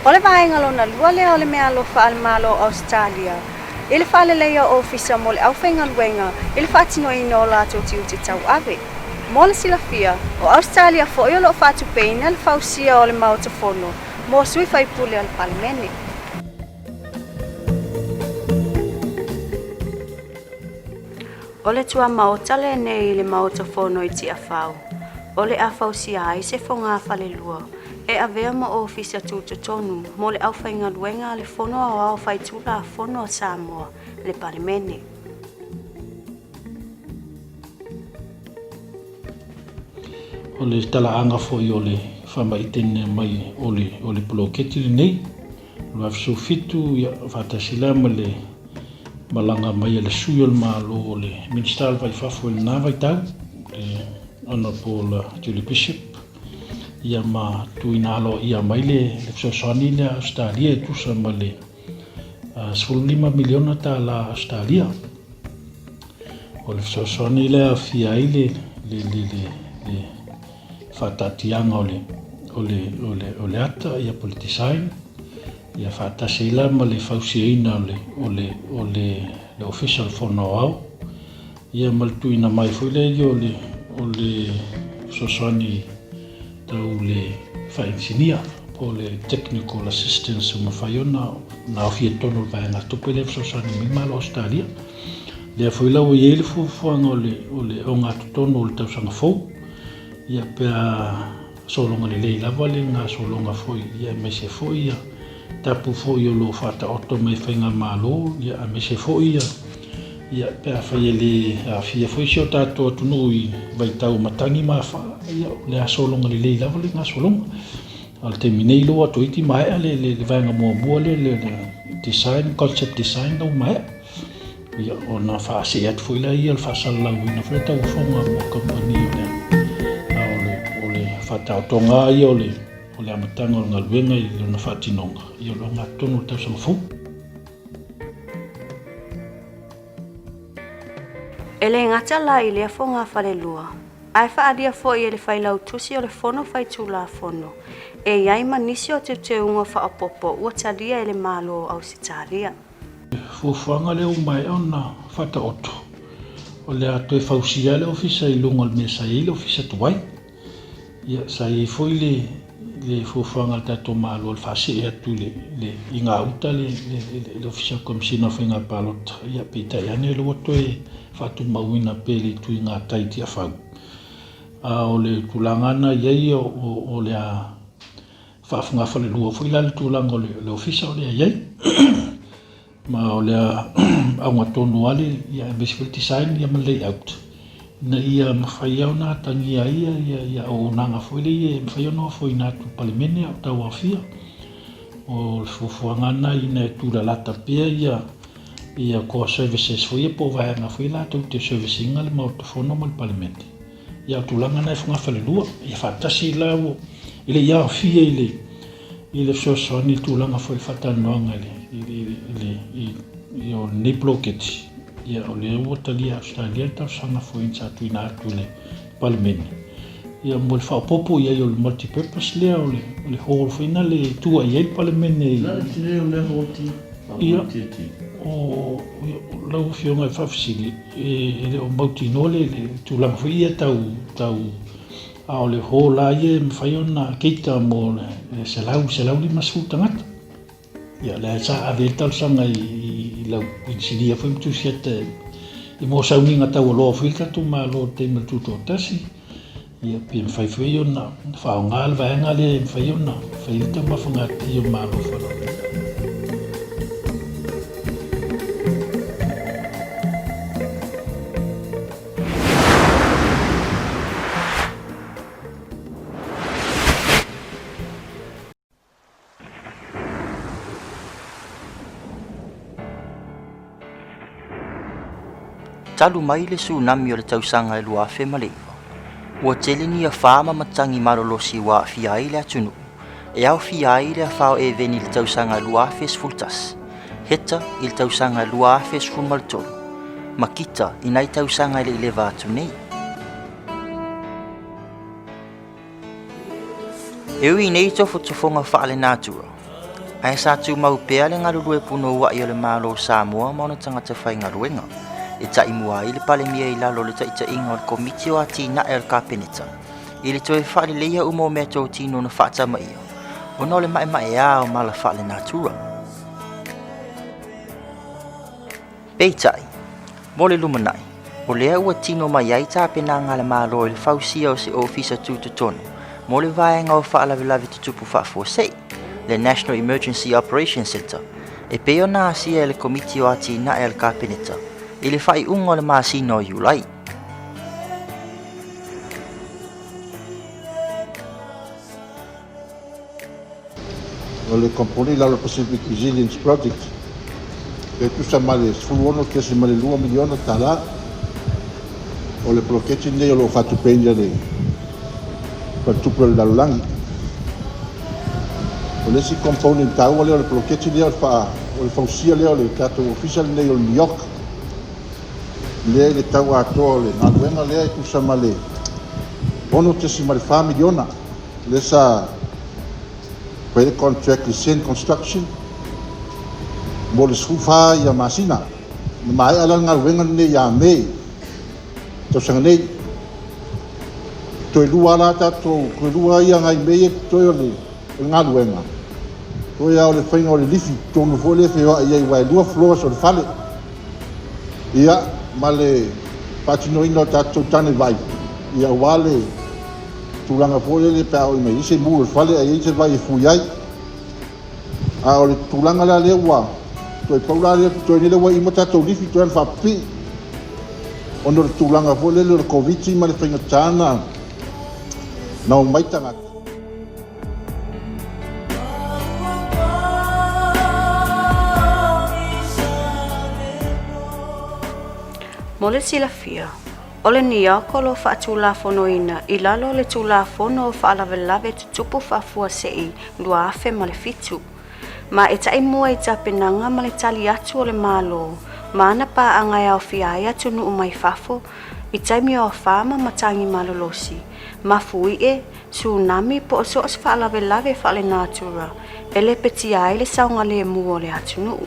O le vaega lona lua lea o le meaalofa a le Malo o Ausetalia i le faaleleia o ofisa mo le aufaigaluega i le faatinoina o latou tiute tauave. Mo le silafia, o Ausetalia foi o lo o faatupeina le fausia o le Maota Fono mo sui faipule o le Palemene. O le tuamaota lenei i le Maota Fono i Tiafau, o le a fausia ai se fogafalelua e avea ma ofisa tutotonu mo le aufaigaluega a le Fono Aoao Faitulafono a Samoa, le Palemene. O le talaaga foi o le faamaiteina mai o le, o le poloketi lenei, 2017, ia, faatasi la ma le malaga mai a le sui o le Malo o le Minisita o le Vai Fafo i lena vaitau, le Honourable Julie Bishop, ia ma tuuina aloaia mai le fesoasoani lea a Ausetalia e tusa ma le $15 miliona tala Ausetalia. O le fesoasoani lea e aofia ai le faataatiaga o le o le o le o le ata ia po o le design ia faatasi ai la ma le fausiaina o le o le o le le Ofisa o le Fono Aoao ia ma le tuuina mai foi lea o le o le fesoasoani tau le faainisinia po o le technical assistance ua mafai ona aofia i totonu o le vaegatupe lea e fesoasoani mai le Malo o Ausetalia. Lea foi la ua i ai le fuafuaga o le o le ogatotonu o le tausaga fou, ia pe a sologa lelei lava le gasologa foi, ia aemaise foi ia tapu foi o lo o faataoto mai e faigamalo, ia aemaise foi ia ia pe afai e le aafia foi si o tatou atunuu i vaitau o matagi ma afa, ia o le a sologa lelei lava le gasologa. A o le taimi nei ua toeitiiti maea le le le vaega muamua lea le design, concept design la ua maea. Ia ona faasee atu foi lea ia o le faasalalauina foi le tauofoga mo kamupani o le a o le o le faataotoga lava ia o le o le amataga o le galuega i lona faatinoga, ia o le ogatotonu o le tausaga fou. E le gata la i lea fogafalelua, ae faaalia foi e le Failautusi o le Fono Faitulafono e i ai ma nisi o teuteuga faaopoopo ua talia e le Malo o Ausetalia. Fuafuaga lea ua maea ona faataoto, o le a toe fausia le ofisa i luga o le mea sa i ai le ofisa tuai. Ia, sa i ai foi le le fuafuaga a le tatou Malo o le faasee atu i le le i gauta le le le Ofisa o le Komesina o Faiga Palota, ia peitai ane o lea ua toe faatumauina pea i le itu i gatai i Tiafau. A o le tulaga lena e i ai o le a faafogafalelua foi la le tulaga o le Ofisa o lea e i ai. Ma o le auga tonu lava le, ia aemaise foi le design ia ma le layout ina ia mafai lava ona atagia ai ia auaunaga foi lea e mafai ona ofoina atu i le Palemene a o tauaofia. O le fuafuaga lena ina ia tulalata pea ia core services foi ia po o vaega foi ia latou te service ina le Maota Fono ma le Palemene. Ia o tulaga na e fogafalelua, ia faatasi la ua e le i aofia i le i le fesoasoani i tulaga foi i le faatalanoaga i le i le i i o lenei poloketi, ia o lea ua talia e Ausetalia le talosaga foi sa tuuina atu i le Palemene, ia mo le faaopoopo i ai o le multi-purpose lea o le o le hall foi na le tua i ai le Palemene i Le tele o lea hall ti Ia, o lau Afioga i le faafesili, e le o mautinoa le tulaga foi ia tau, tau, a o le hall lava ia e mafai ona cater mo le 100, 150 tagata. Ia, lea sa ave ai le talosaga i lau inisinia foi ma Tusiata i mo sauniga taualoa foi le tatou Malo i le taimi o le Tutoatasi. Ia, pe mafai foi ona faaaoga le vaega lea e mafai ona fai ai le taumafaga ati o le Malo Faaaloalo. Talu mai le tsunami o le tausaga e 2009, ua tele ni afa ma matagi malolosi ua aafia ai le atunuu, e aofia ai le afa o Eveni i le tausaga e 2011, Heta i le tausaga e 2013, ma Kita i nai tausaga e le i leva atu nei. E ui i nei tofotofoga faalenatura, Ae sa tumau pea le galulue punoua'i o le Malo o Samoa ma ona tagata faigaluega, e taimua ai le Palemia i lalo o le taitaiga o le Komiti o Atinae a le Kapeneta i le toe faaleleia uma o meatotino na faatamaia ona o le maemaea o mala faalenatura. Peitai, mo le lumanai, o lea ua tino mai ai tapenaga a le Malo i le fausia o se ofisa tutotonu mo le vaega o faalavelave tutupu faafuasei, le National Emergency Operations Centre, e pei ona asia e le Komiti o Atinae a le Kapeneta i le faaiuga o le masina o Iulai. O le kamupani i lalo o le Pacific Resilience Project e tusa ma le $16.2 miliona tala. O le poloketi lenei o lo o faatupeina e le Faletupe o le Lalolagi. O le isi component taua lea o le poloketi lea o le fausia lea o le tatou ofisa lenei o le NEOC lea i le tau atoa o le galuega lea e tusa ma le $6.4 miliona. Lea sa fai le contract i Sen Construction mo le 14 ia masina. Na maea la le galuega lenei ia Me tausaga nei. Toe lua la tatou, toe lua ia nai mea ia totoe o le galuega. Toe lava o le faiga o le lifi, totonu foi lea e feoai ai, aua e lua floors o le fale. Ia, ma le faatinoina o tatou tane vai, ia aua le tulaga foi lele pe a oo ina i ai se mu o le fale ae i ai se vai e fui ai. A o le tulaga la lea ua toe pau la lea totoe nei lea ua ima tatou lifi toe ona faapipii ona o le tulaga foi lele o le Koviti ma le faigata na na omai tagata. Mo le silafia, O le NEOC o lo o faatulafonoina i lalo o le Tulafono o Faalavelave Tutupu Faafuasei 2007, ma e taimua i tapenaga ma le tali atu o le Malo ma ana paaga e aofia ai atunuu mai fafo i taimi o afa ma matagi malolosi, mafuie, tsunami po o so o se faalavelave faalenatura e lepetia ai le saogalemu o le atunuu.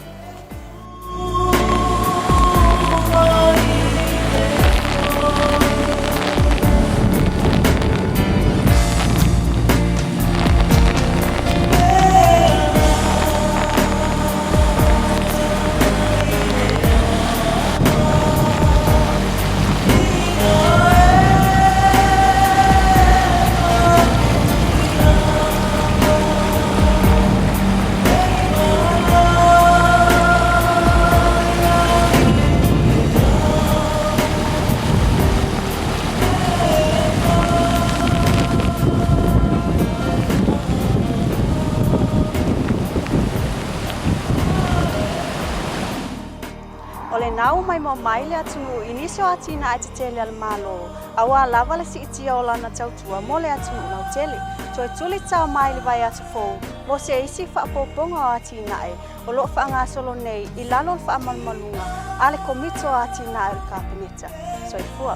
O lena ua maimoa mai le atunuu i nisi o atinae tetele a le Malo, auā lava le siitia o lana tautua mo le atunuu lautele. Toe tuli tao mai le vaiaso fou mo se isi faaopoopoga o atinae o lo o faagasolo nei i lalo o le faamalumaluga a le Komiti o Atinae o le Kapeneta. Soifua.